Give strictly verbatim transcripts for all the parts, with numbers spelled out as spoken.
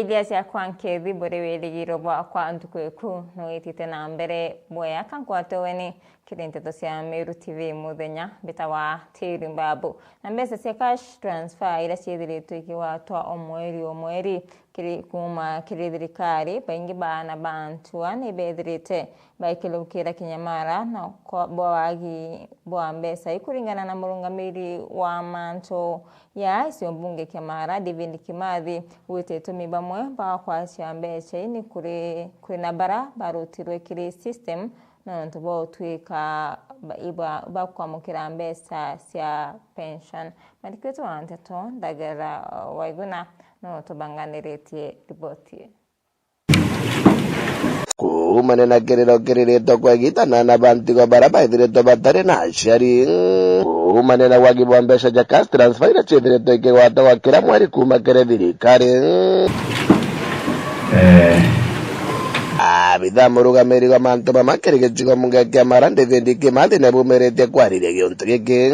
Iria ciakwa nkethi buri wirigiro bwakwa ntuku iku nwitite na mbere bwea, ka nkwate ugeni kiri nteto cia Meru T V muthenya. Mbitawa Tiri Mbabu. Na mbeca cia cash transfer iria ciithiritwe ikigwatwa o mweri o mweri kiri, kuuma kiri thirikari, baingi baana ba ntua ni bethirite baikilukira kinyamara na kwa, bwa wagi bwa mbeca. Ikuringana na murungamiri wa mantu ya icio mbunge kia Mara, David Kimathi, gwite itumi bamwe ba kwacia mbeca ii ni kuri, kuri na bara barutirwe kiri system nontu bwa utwika ba, iba, bakwamukira mbeca cia pension. Mwandiki wetu wa nteto, Ndagara Waiguna, no tubanganiritie riboti ii. Kuumania na kiriro kiriritwe kwa igita na ana ba ntigwa bara baithiritwe batari na aciari. Kuumania na wagi bwa mbeca ja cash transfer iria ciithiritwe ikigwatagwa kira mweri kuuma kiri thirikari. Eh. Abitha murugamiri wa mantu mama kiri gicigo mbunge kia Mara, David Kimathi, ni bumiritie kwariria giuntu giki.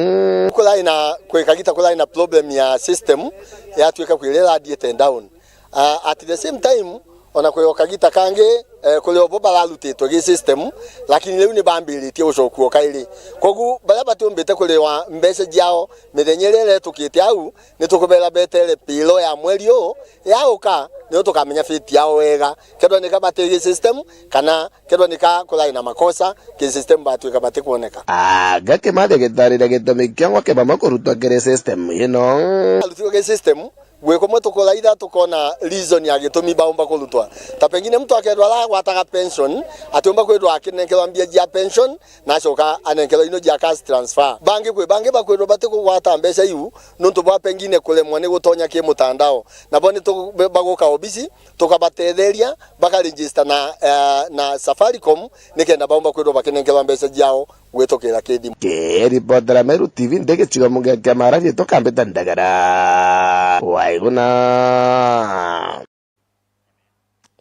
Kurari na, kwi kagita kurari na problem ya system yatwika kwiri irathiite down. Ah, at the same time, ona kwi o kagita kangi, eh, kuri o bo bararutitwe gi system, lakini riu ni bambiritie gucokua o kairi. Kogu baria batiumbite kuriwa mbeca ciao mithenya iria iretukite au, ni tukubera betere payroll ya mweri uu yauka, niyo tukamenya fate yao wega. Kethwa nika bati gi system, kana kethwa nika kurari na makosa ki system, batwika batikwoneka. Anga Kimathi agitariria gitumi kiongwa kia bamwe kurutwa kiri system ino. Arutirwe gi system, Gwi kumwe tukuraitha tukona reason ya gitumi baumba kurutwa. Ta pengine mtu akethwa aragwataga pension, atiumba kwithwa akinenkerwa mbia cia pension, na acoka anenkerwa ino cia cash transfer. Bangi kwi bangi bakwithwa batikugwata mbeca iu nuntu bwa pengine kuremwa ni gutonya ki mutandao. Nabo ni tu-, baguka obisi, tukabatetheria, bakaregister na, eh, na Safaricom, nikenda baumba kwithwa bakinenkerwa mbeca ciao gwitukira ki thimu. Kiripotera Meru T V ndi gicigo mbunge kia Mara, riitwa Kambita Ndagara Waiguna.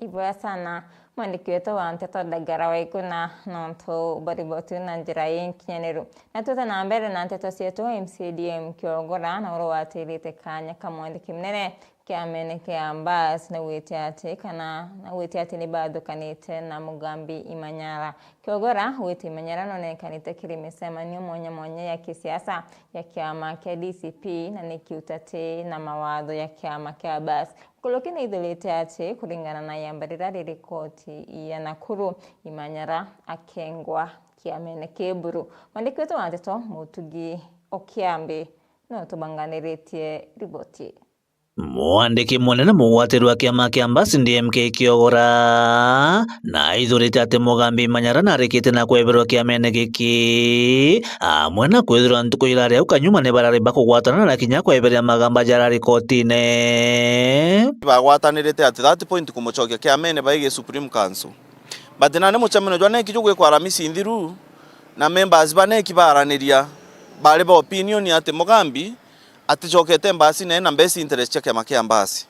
Iboya sana mwandiki wetu wa nteto Ndagara Waiguna, nontu bwa riboti na njira inkinyaniru. Na twite na mbere na nteto cietu, M C A D M Kiogora na uria watirite kanya ka mwandiki munene kiamene kia Mbas, naugite ati kana, naugite ati ni bathukanite na Mugambi Imanyara. Kiogora augite Imanyara nonekanite kiri micemanio mwanya mwanya ya kisiasa ya kiama kia D C P, na nikiuta ati na mawatho ya kiama kia Mbas. Nkuruki naithurite ati kuringana na iamba riria riri koti ya Nakuru, Imanyara akengwa kiamene ki Buru. Mwandiki wetu wa nteto Mutugi Okiambi no tubanganiritie riboti. Mwandiki munene mugwatirwa wa kiama kia Mbas D M K Kiogora, na aithurite ati Mugambi Imanyara narikite na kweberwa kiamene giki, amwe na kwithirwa ntuku irari au kanyuma ni barari bakugwatana na kinya kweberia magamba jarari kotine. Bagwatanirite ati that point kumucokia kiamene baigi Supreme Council. But nandi mucemanio jwa neki jugwikwa Aramisi nthiru, na members ba neki baaraniria, bari ba opinion ati Mugambi aticokete Mbasi na ena best interest cia kiama kia Mbasi.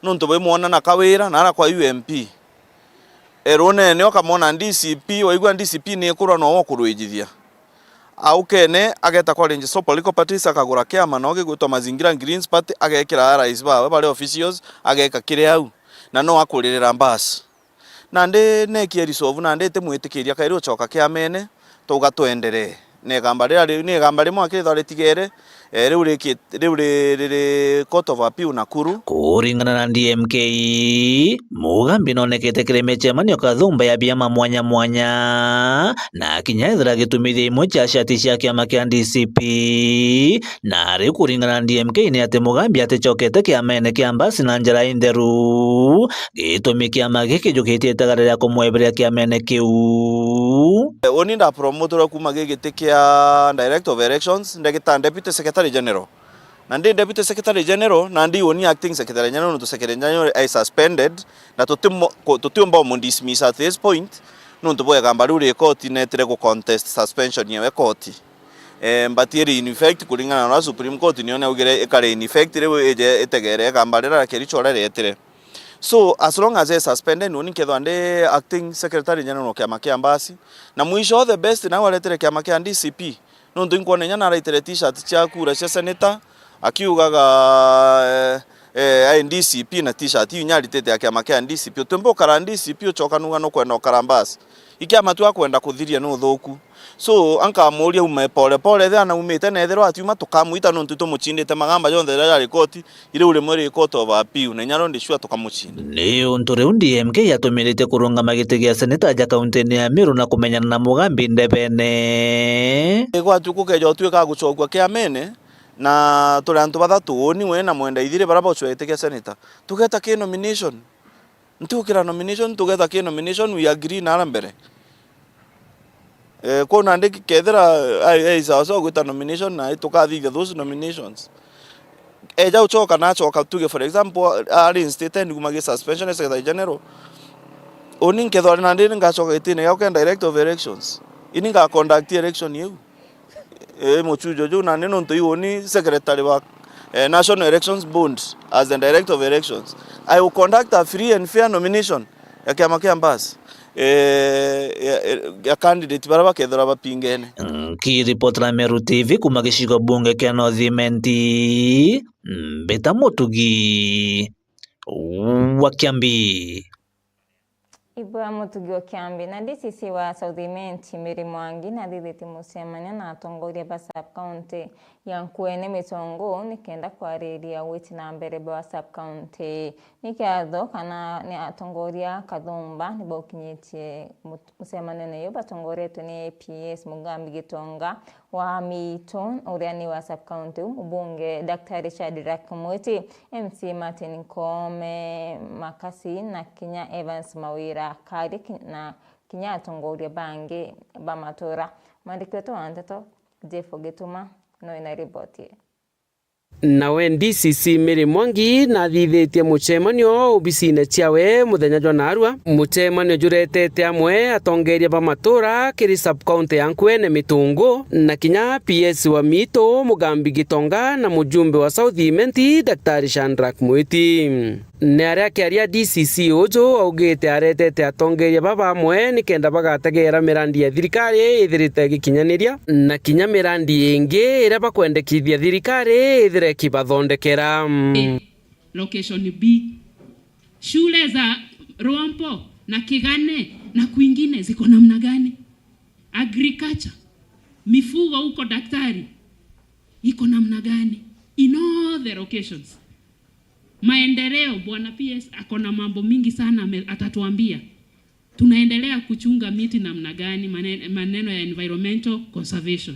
Nuntu bwimwona na Kawira na ara kwa U M P. Erunene ukamwona D C P, waigua D C P ni ikurwa nowe ukurwijithia. Aukene ageta kwa Registrar of Political Parties akagura kiama no gigwitwa Mazingira Greens Party, agekira allies bawe bari officials, ageka kiri au. Na no akuririra Mbasi. Nandi neki e resolve, nandi itimwitikiria kairi ucoka kiamene, tuga twenderee. Ni igamba riria ri-, ni igamba rimwe akithwa ritigere, eh, riu riki-, riu ri-, riri Court of Appeal Nakuru. Kuringana na D M K, Mugambi nonekete kiri micemanio kathumba ya biama mwanya mwanya, na kinya ethira gitumithia imwe cia shati cia kiama kia D C P. Na riu kuringana na D M K ni ati Mugambi aticokete kiamene kia Mbasi na njira intheru, gitumi kiama giki kijukitie itagara ria kumweberia kiamene kiu. Uni ndapromotirwe kuma gi giti kia Director of Elections, ndegita Deputy Secretary General. Na ndi Deputy Secretary General, na ndi uni Acting Secretary General, nontu Secretary General ai suspended, na tutimo-, ku-, tutiumba umudismiss at this point, nontu bwa igamba riu ri koti netire gu contest suspension yewe koti. Eh, but iri in effect kuringana na uria Supreme Court niyo niaugire ikare in effect riu ije itegere igamba riria ria Kericho uria rietire. So, as long as e suspended, noni nkethwa ndi Acting Secretary General wa kiama kia Mbasi, na mwisho the best nau aretere kiama kia D C P, nontu inkwona inya naraitire t-shirt cia kura cia senator, akiugaga, eh, Eh, ai D C P na t-shirt iu inya aritite ya kiama kia D C P. Utiumba ukara D C P ucoka nuga nukwenda ukara mbasi. Ikiama tu akwenda kuthiria ni uthuku. So, ankamuria aume pole pole, ethira naumite, na ethirwa atiuma tukamwita nontu tumucindite magamba jonthe jaria jari koti, iriu rimwe ri court of appeal, na inya ro ndi sure tukamucinda. Ni untu riu D M K yatumiritie kurungama giti gia seneta aja kaunti-ini ya Meru na kumenyana na Mugambi ndebene. Gwatuku keja utuika agucokua kiamene, na turi antu bathatu, uni, we na Mwenda Ithiri, baria bocwete kia seneta. Tugeta ki nomination. Ntiukira nomination, tugeta ki nomination, we agree na ara mbere. Eh, kwou nandi kethira, ai, ai, sawa sawa gwita nomination, na tukathithia those nominations. Eja ucoka na acoka, tuge for example, ari instated kuma gi suspension as Secretary General. Uni nkethwa ari nandi ngacoka gitine giakwa kia Director of Elections. Ini nga conduct election iu. Eh, muchujo juu nandi nontu iu uni secretary wa, eh, National Elections Board as the Director of Elections. I will conduct a free and fair nomination ya kiama kia Mbas, eh, ya, ya candidate baria bakethirwa bapingene. Nkiripotera Meru T V kuma gicigo bunge kia North Imenti, Mbita Mutugi wa Kiambi. Ibwa Mutugi wa Kiambi. Na D C C wa South Imenti, Mary Mwangi, nathithitie mucemanio na atongoria ba sub-county ya Nkuene Mitungu nikenda kwariria witi na mbere bwa sub-county. Ni kiatho kana ni atongoria kathumba nibaukinyitie mut-, mucemanione uyu batongoretwe ni P S Mugambi Gitonga wa Miitu, uria ni wa sub-county, mubunge Daktari Shadrack Mwiti, M C A Martin Koome Makasi na kinya Evans Mawira Kari ki-, na kinya atongoria bangi ba matura. Mwandiki wetu wa nteto Jeff Gituma no ina riboti ii. Nawe D C C Mary Mwangi nathithitie mucemanio obisine ciawe muthenya jwa naarua, mucemanio juretete amwe atongeria ba matura kiri sub-county ya Nkuene Mitungu, na kinya P S wa Miitu Mugambi Gitonga na mujumbe wa South Imenti Daktari Shadrack Mwiti. Ni aria akiaria D C C uju augite aretete atongeria baba amwe nikenda bagategera mirandi ya thirikari ithirite igikinyaniria, na kinya mirandi ingi iria bakwendekithia thirikari ithire ikibathondekera. Location B. Shule za Rwampo na Kigane na kwingine ziko namna gani? Agriculture, mifugo huko, daktari, iko namna gani? In all the locations. Maendeleo, Bwana P S ako na mambo mingi sana ame-, atatuambia. Tunaendelea kuchunga miti namna gani, mane-, maneno ya environmental conservation.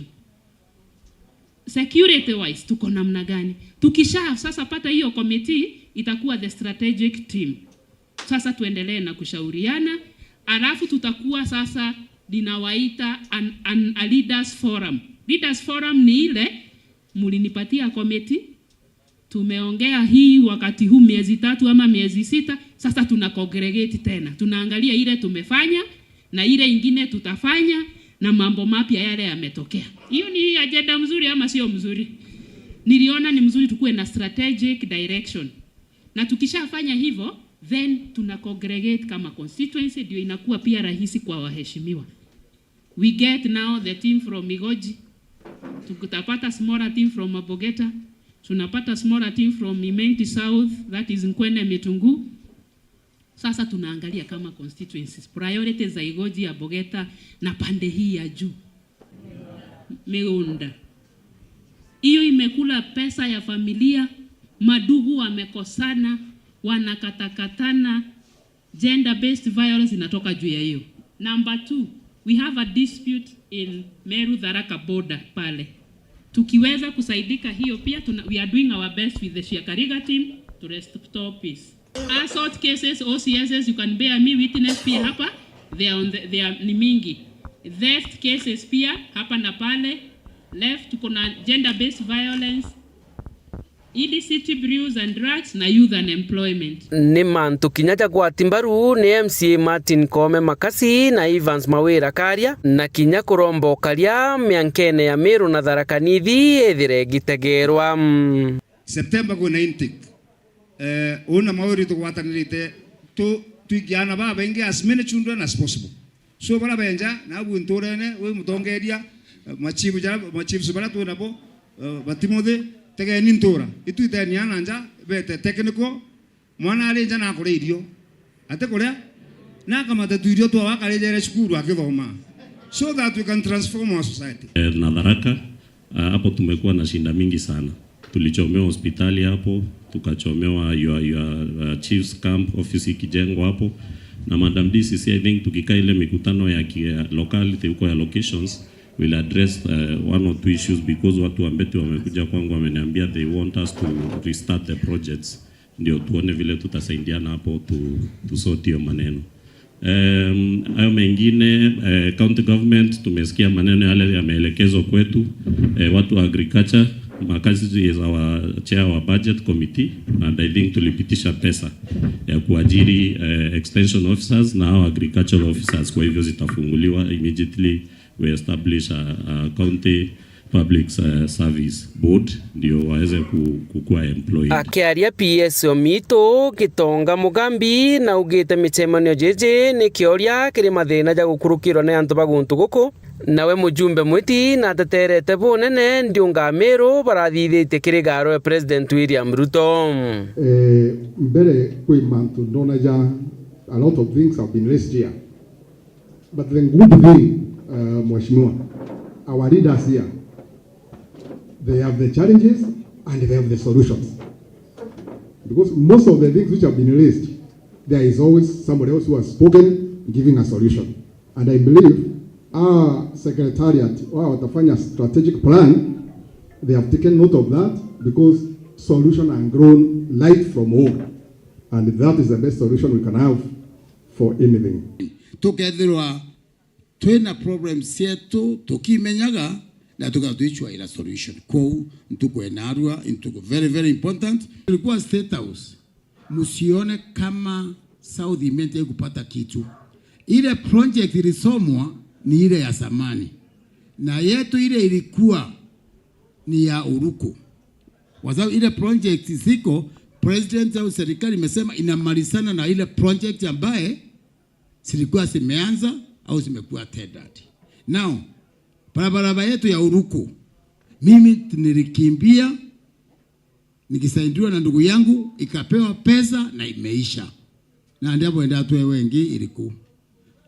Security wise, tuko namna gani? Tukisha sasa pata hiyo committee, itakuwa the strategic team. Sasa tuendelee na kushauriana, alafu tutakuwa sasa ninawaita an, an, a leaders forum. Leaders forum ni ile mulinipatia committee, tumeongea hii wakati huu miezi tatu ama miezi sita, sasa tuna congregate tena. Tunaangalia ile tumefanya na ile ingine tutafanya na mambo mapya yale yametokea. Hiyo ni agenda mzuri ama sio mzuri? Niliona ni mzuri tukue na strategic direction. Na tukishafanya hivyo, then tuna congregate kama constituency, ndio inakuwa pia rahisi kwa waheshimiwa. We get now the team from Migoji, tutapata smaller team from Mabogeta, tunapata smaller team from Imenti South, that is Nkwene Mitungu. Sasa tunaangalia kama constituencies, priorities za Igoji, ya Bogeta na pande hii ya juu. Migunda. Hiyo imekula pesa ya familia, madugu wamekosana, wanakatakatana, gender based violence inatoka juu ya hiyo. Number two, we have a dispute in Meru Tharaka border pale. Tukiweza kusaidika hiyo pia, tuna, we are doing our best with the Shiakariga team to restore peace. Assault cases, O C Ss, you can bear me witness pia hapa, they are on the, they are, ni mingi. Theft cases pia hapa na pale. Left, tuko na gender based violence, illicit brews and drugs na youth unemployment. Ni mantu kinya jagwati mbaru ni M C A Martin Koome Makasi na Evans Mawira Karia, na kinya kuromba ukaria miankene ya Meru na Tharaka Nithi ithire igitegerwa. September kwina intake. Eh, uu na Mawiri tugwatanirite tu, twikie aana babaingi, as many children as possible. So, baria benja, nabu nturene, wi mutongeria, eh, machief jara, machiefs baria twi nabo, eh, ba Timothy, tegeni ntura. Itwiteni aana nja, Bete technical, mwana ari nja na akuria irio. Ati kuria? Na akamate tu irio twa akarijere cukuru akithoma. So that we can transform our society. Eh, na Tharaka, ah, hapo tumekuwa na shida mingi sana. Tulichomewa hospitali hapo, tukachomewa your, your, uh, chief's camp, office ikijengwa hapo. Na Madam D C C, I think tukikaa ile mikutano ya ki-, ya locality huko ya locations, we'll address, uh, one or two issues because watu wa Mbeti wamekuja kwangu wameniambia they want us to restart the projects. Ndio tuone vile tutasaidiana hapo tu, tu sort hiyo maneno. Em, hayo mengine, eh, county government tumesikia maneno yale yameelekezwa kwetu. Eh, watu wa agriculture, Makasi is our chair wa budget committee and I think tulipitisha pesa ya kuajiri, eh, extension officers na hao agricultural officers, kwa hivyo zitafunguliwa immediately we establish a, a county public, eh, service board ndio waweze ku-, kukua employed. Akiaria P S Omitu, Gitonga Mugambi naugite micemanio jiji ni kioria kiri mathina ja gukurukirwa ni antu ba guntu guku. Nawe mujumbe Mwiti nateterete bunene ndiunga Amiru barathithitie kiri garo ya President William Ruto. Eh, mbere kwi mantu ndona ja a lot of things have been raised here. But the good thing, uh, Mheshimiwa, our leaders here, they have the challenges and they have the solutions. Because most of the things which have been raised, there is always somebody else who has spoken, giving a solution. And I believe our secretariat, wao watafanya strategic plan, they have taken note of that because solution are grown light from home. And that is the best solution we can have for anything. Tukethirwa twina problems cietu tukimenyaga na tuka-, twicuaira solution. Kou ntuku enarua, ntuku very, very important. Tulikuwa State House, msione kama South Imenti haikupata kitu. Ile project ilisomwa ni ile ya zamani. Na yetu ile ilikuwa ni ya Uruku. Kwa sababu ile project ziko, president au serikali imesema inamalizana na ile project ambaye zilikuwa zimeanza au zimekuwa tendered. Now, barabara yetu ya Uruku, mimi nilikimbia, nikisaidiwa na ndugu yangu, ikapewa pesa na imeisha. Na ndia bwenda atwe wengi iriku.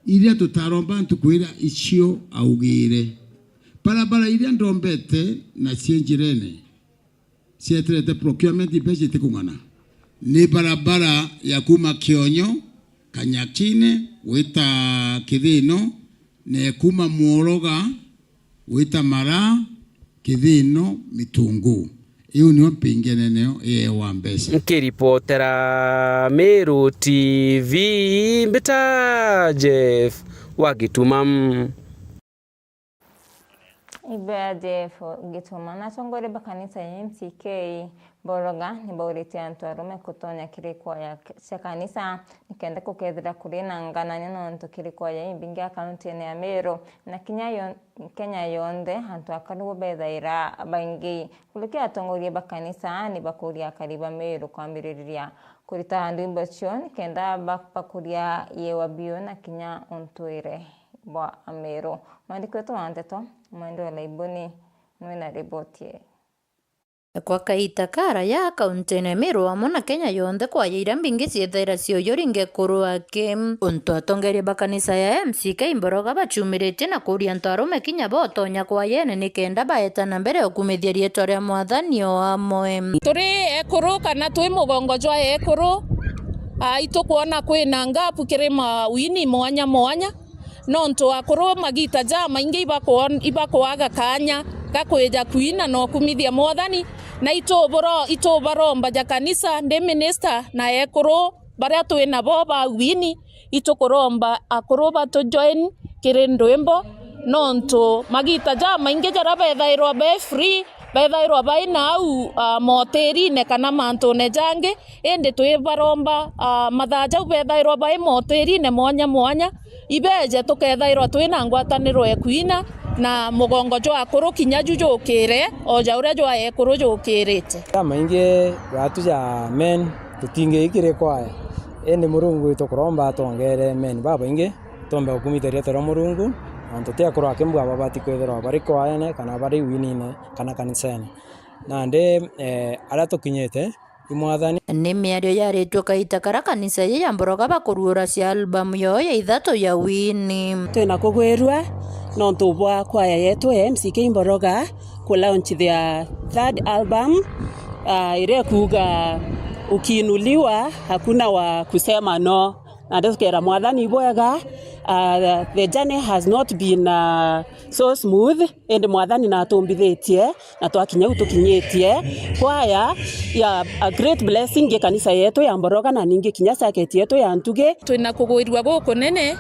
Iria tutaromba ntuku iria icio augire. Barabara iria ndombete na cie njirene, cieterete procurement, mbeca itikung'ana. Ni barabara ya kuma Kionyo, Kanyakine, gwita Kithino, na kuma Mworoga, gwita Mara, Kithino, Mitungu. Iu nio mpingi nene yewa mbeca. Nkiripotera Meru T V, mbita Jeff wa Gituma. Ibea Jeff Gituma. Na atongoria ba kanisa ya M C K Mboroga ni bauritie antu arume kutonya kiri kwaya cia kanisa nikenda kukethira kuri na nganania nontu kiri kwaya imbingi ya kaunti ya Meru na kinya yo-, Kenya yonthe antu akaru bethaira baingi. Kurukia atongoria ba kanisa ni bakuria akari ba Meru kwambiriria kurita ndwimbo cio nikenda ba-, bakuria yewa biu na kinya untwire bwa Ameru. Mwandiki wetu wa ndeto, Mwende wa Laiboni, nwina riboti ii. Kwa kaita karaya, kaunti-ini ya Meru amwe na Kenya yonthe, kwaya iria mbingi ciethaira cioyori ngekuru aki. Untu atongeria ba kanisa ya M C K Mboroga bacumiritie na kuria antu arume kinya botonya kwayene nikenda baeta na mbere ukumithia rietwa ria Mwathani o amwe. Turi ekuru kana twi mugongo jwa ekuru, aa, itukwona kwina ngapu kiri mawini mwanya mwanya. Nontu akuru magita jamaingi ibakwon-, ibakwaga kaanya ga kwija kwina na ukumithia Mwathani, na ituburo-, itubaromba ja kanisa, ndi minister na ekuru baria twi nabo ba wini, itukuromba akuru batujoin kiri ndwimbo, nontu magita jamaingi jaria bethairwa be free, bethairwa baina au, ah, motirine kana mantune jangi, indi twibaromba, ah, mathaa jau bethairwa bai motirine mwanya mwanya, ibeje tukethairwa twina ngwataniro ya kwina na mugongo jwa akuru kinya ju jukire o ja uria jwa ekuru jukirite. Jamaingi gatu ja men tutingikire kwaya, indi Murungu itukuromba atwongere men babaingi, twombe gukumithia rietwa ria Murungu, nontu ti akuru aki mbwa babati kwithirwa bari kwayene kana bari winine kana kanisene. Nandi, eh, aria tukinyite, Mwathani. Ni miario yaritue kaita karia kanisa iji ya Mboroga bakurugura cia album yoo ya ithatu ya Wini. Twina kugwirua nontu bwa kwaya yetu ya M C K Mboroga ku launch their third album, ah, iria ikuuga ukiinuliwa hakuna wa kusema no. Na ndikera Mwathani bwega, ah, the journey has not been, ah, so smooth, indi Mwathani natumbithitie na twakinya u tukinyitie. Kwaya ya a great blessing gi kanisa yetu ya Mboroga na ningi kinya circuit yetu ya Ntugi. Twina kugwirua gukunene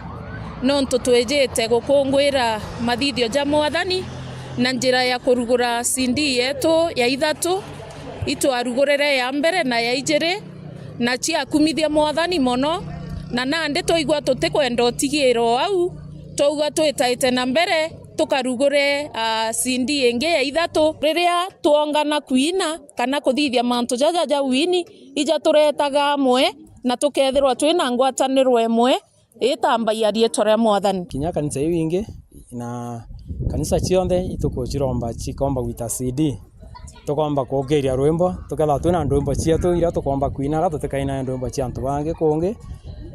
nontu twijite gukungwira mathithio ja Mwathani na njira ya kurugura C D yetu ya ithatu, itwarugurire ya mbere na ya ijiri, na ciakumithia Mwathani mono, na nandi twaigua tutikwenda utigiirwa au, twauga twitaite na mbere tukarugure, ah, C D ingi ya ithatu. Riria twongana kwina kana kuthithia mantu jaja ja wini, ija turetaga amwe na tukethirwa twina ngwataniro imwe itambagia riitwa ria Mwathani. Kinya kanisa iu ingi na kanisa cionthe itukuciromba cikomba gwita C D. Tukomba kukiria rwimbo, tukethirwa twina ndwimbo cietu iria tukomba kwinaga, tutikainaga ndwimbo cia antu bangi kungi,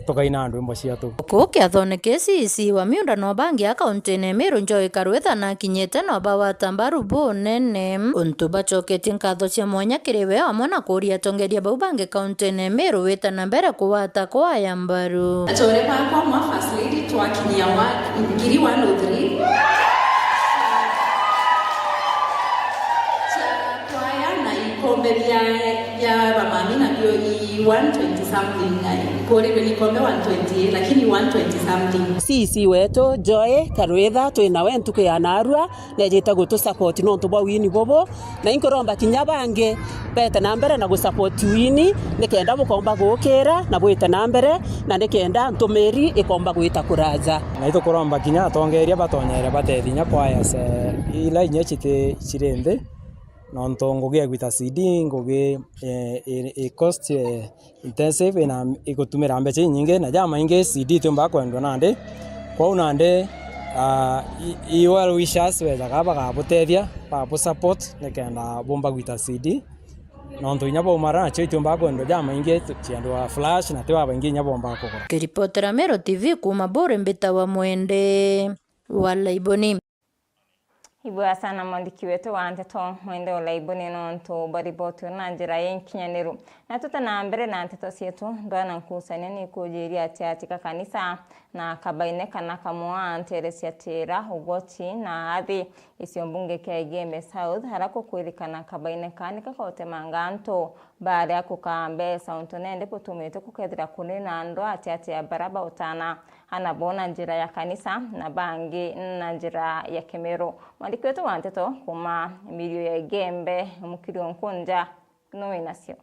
tukainaga ndwimbo cietu. Kuu kiathone kiu C E C wa miunda na ubangi a kauntine ya Meru Joy Karwitha na akinyite na ubagwata mbaru bunene. Untu bacoketie nkatho cia mwanya kiri we amwe na kuuria atongeria bau bangi kauntine ya Meru wita na mbere kugwata kwaya mbaru. Achore bakwa mwa First Lady twakinyia wa ngiri one oh three. Cia kwaya na ikombe bia, bia bamami nabio i one twenty something. Ai, kuurirwe ni ikombe one twenty-eight, lakini one twenty something. C E C wetu Joy Karwitha twinawe ntuku ya narua, nejite gutu support nontu bwa wini bubu, na inkuromba kinya bangi bete na mbere na gu support wini, nikenda bukomba gukira na bwite na mbere, na nikenda ntumiri ikomba gwita kuraja. Na itukuromba kinya atongeria batonyere batethia inya kwaya se ila inya citi ciri nthi, nontu ngugi ya gwita C D ngugi, eh, i, i cost, eh, intensive, ina igutumira mbeca inyingi, na jamaingi C D itiumbaga kwendwa nandi. Kwou nandi, ah, i, i well wishers bejaga bagabutethia, babu support, nikenda bumba gwita C D. Nontu inya baumara nacio itiumbaga kwendwa jamaingi, ciendwa flash, na ti babaingi inya bombaga kugura. Kiripotera Meru T V kuuma Buri, mbitawa Mwende wa Laiboni. Ibwega sana mwandiki wetu wa nteto, Mwende Olaiboni, nontu bwa riboti na njira inkinyaniru. Na tute na mbere na nteto cietu, ndwaa na nkucanio ni kujiria ati ati ka kanisa na kabaine kana kamwa ntere cia Tira, Ugoti na Athi, icio mbunge kia Igembe South, ara kukwirikana kabaine ka ni kakotemanga antu baria kukaa mbeca, untu nende butumite kukethira kuri na ndwaa ati ati ya bara bautana. Ana bo na njira ya kanisa, na bangi na njira ya Kimeru. Mwandiki wetu wa nteto kuuma mirio ya Igembe, Mukiri Nkunja, no winacio.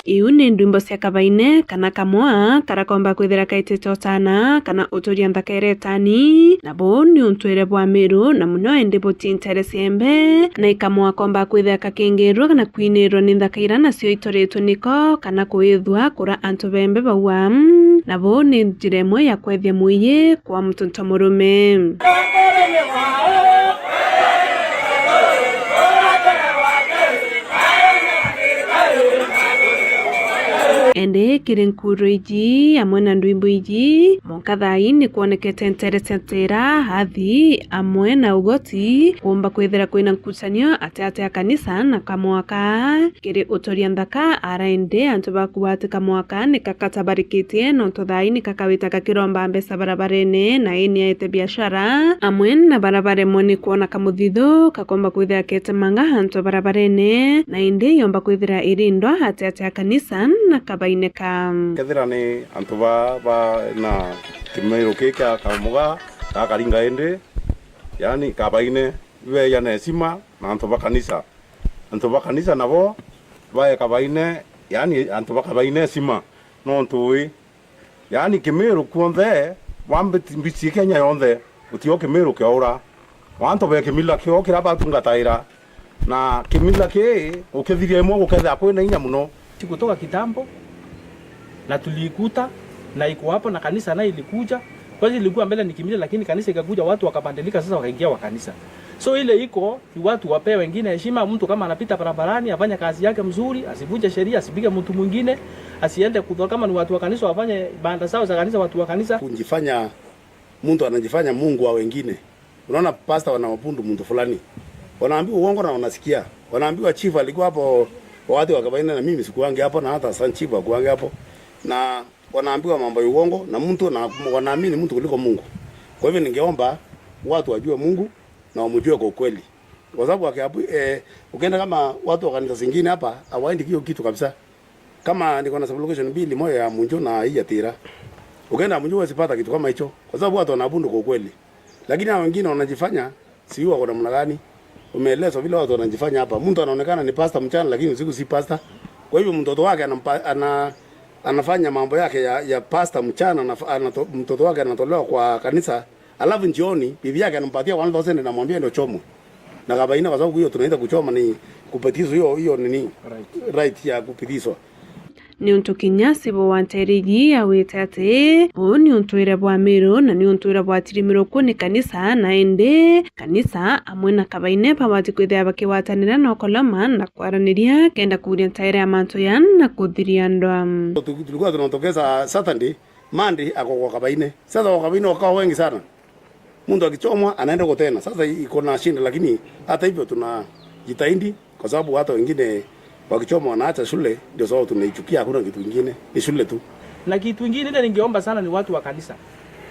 Iu ni ndwimbo cia kabaine kana kamwa karakomba kwithira kaitite utana kana uturia nthaka iretani, na buu ni untwire bwa Miru, na muno indi buti ntere ciembe, na ikamwa komba kwithira kakingirwa na kwinirwa ni nthaka ira nacio itoritwe niko, kana kuithua kura antu bembe bauga. Na buu ni njira imwe ya kwethia mwiyi kwa mutunta murume. Indi kiri nkuru iji amwe na ndwimbo iji, mwanka thaa ii ni kwonekete ntere cia Tira, Athi, amwe na Ugoti, kuumba kwithira kwina nkucanio ati ati ya kanisa na kamwaka. Kiri uturia nthaka, ara indi antu bakuatika mwaka ni kakatabarikitie, nontu thaa ii ni kakawita kakiromba mbeca barabarene, na ini aete biashara, amwe na bara baremwe ni kwona kamuthithu kakomba kwithira ketemanga antu barabarene, na indi yomba kwithira irindwa ati ati ya kanisa na kabaine ka. Kethira ni antu ba, ba na kimiru ki kia kamuga gakaringa indi, yani kabaine, ibeya na heshima na antu ba kanisa. Antu ba kanisa nabo bae kabaine, yani antu ba kabaine heshima, nontu ui, yani Kimiru kuonthe, bwa mbiti-, mbici Kenya yonthe, gutio Kimiru kiaura. Wantu be kimila kio kira batungataira, na kimila ki ukithiria imwe gukethira kwina inya muno. Kutoka kitambo, na tuliikuta, na iko hapo, na kanisa nayo ilikuja, Kwanza ilikuwa mbele ni kimila, lakini kanisa ikakuja, watu wakabadilika, sasa wakaingia wa kanisa. So ile iko ni watu wapee wengine heshima. Mtu kama anapita barabarani afanye kazi yake mzuri, asivunje sheria, asipige mtu mwingine, asiende kudhuru. Kama ni watu wa kanisa wafanye ibada zao za kanisa, watu wa kanisa. Kujifanya, mtu anajifanya Mungu wa wengine. Unaona, pasta wanaabudu mtu fulani, wanaambiwa uongo na wanasikia, wanaambiwa chief alikuwa hapo wakati wa Kabaine na mimi sikuange hapo, na hata San chief akuange hapo, na wanaambiwa mambo ya uongo na mtu na wanaamini mtu kuliko Mungu. Kwa hivyo ningeomba watu wajue Mungu na wamjue kwa ukweli, kwa sababu wakiabu, eh, ukienda kama watu wa kanisa zingine hapa hawaendi hiyo kitu kabisa. Kama niko na sub-location mbili, moja ya Munju na hii ya Tira, ukienda Munju huwezi pata kitu kama hicho, kwa sababu watu wanaabudu kwa ukweli. Lakini hao wengine wanajifanya, sijui wako namna gani. Umeelezwa vile watu wanajifanya hapa. Mtu anaonekana ni pasta mchana, lakini usiku si pasta. Kwa hivyo mtoto wake anampa, ana, anafanya mambo yake ya, ya pasta mchana, anafa-, anato-, mtoto wake anatolewa kwa kanisa, alafu jioni bibi yake anampatia one thousand na anamwambia ndio chomwe na Kabaine, kwa sababu hiyo tunaita kuchoma ni kupitizwa hiyo, hiyo nini? Right. Right ya kupitizwa. Niuntu kinya Sibo wa nteere iji awite ati uu ni untwire bwa Miru na ni untwire bwatirimirwe ku ni kanisa, na indi kanisa amwe na Kabaine babati kwithira bakigwatanira na ukoloma na kwaraniria kenda kuuria nteere ya mantu ya na kuthiria ndwa. Tu-, tulikuwa tunatokeza Saturday, Monday ako kwa Kabaine. Sasa kwa Kabaine wakawa wengi sana. Mtu akichomwa anaenda huko tena. Sasa iko na shida, lakini hata hivyo tunajitahidi, kwa sababu hata wengine wakichomwa wanaacha shule, ndio sababu tunaichukia, hakuna kitu kingine, ni shule tu. Na kitu ingine ile ningeomba sana ni watu wa kanisa.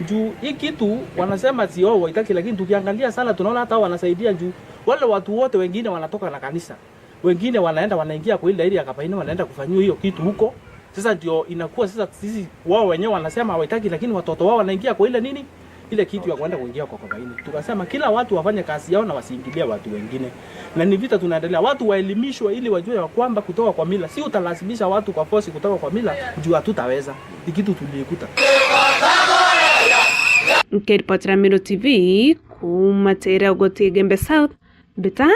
Juu hii kitu wanasema sio waitaki, lakini tukiangalia sana tunaona hata hao wanasaidia juu wale watu wote wengine wanatoka na kanisa. Wengine wanaenda wanaingia kwa ile area ya Kabaine, wanaenda kufanyiwa hiyo kitu huko. Sasa ndio inakuwa sasa sisi, wao wenyewe wanasema hawaitaki, lakini watoto wao wanaingia kwa ile nini, ile kitu ya kwenda kuingia kwa Kabaine. Tukasema kila watu wafanye kazi yao na wasiingilie watu wengine, na ni vita tunaendelea. Watu waelimishwe ili wajue ya kwamba kutoka kwa mila, si utalazimisha watu kwa force kutoka kwa mila, juu hatutaweza. Ni kitu tuliikuta. Nkiripotera Meru T V kuuma Tere Ugoti Igembe South, Mbita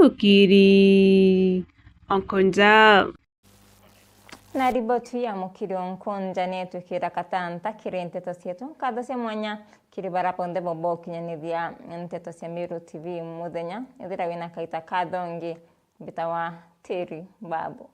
Mukiri Onkonja. Na riboti ya Mukiri Onkonja ni itwikira katanta kiri nteto cietu. Nkatho cia mwanya kiri bara bonthe bobokinyanithia nteto cia Meru T V muthenya. Ithira wina kaita kathongi, Mbita wa Teri Babu.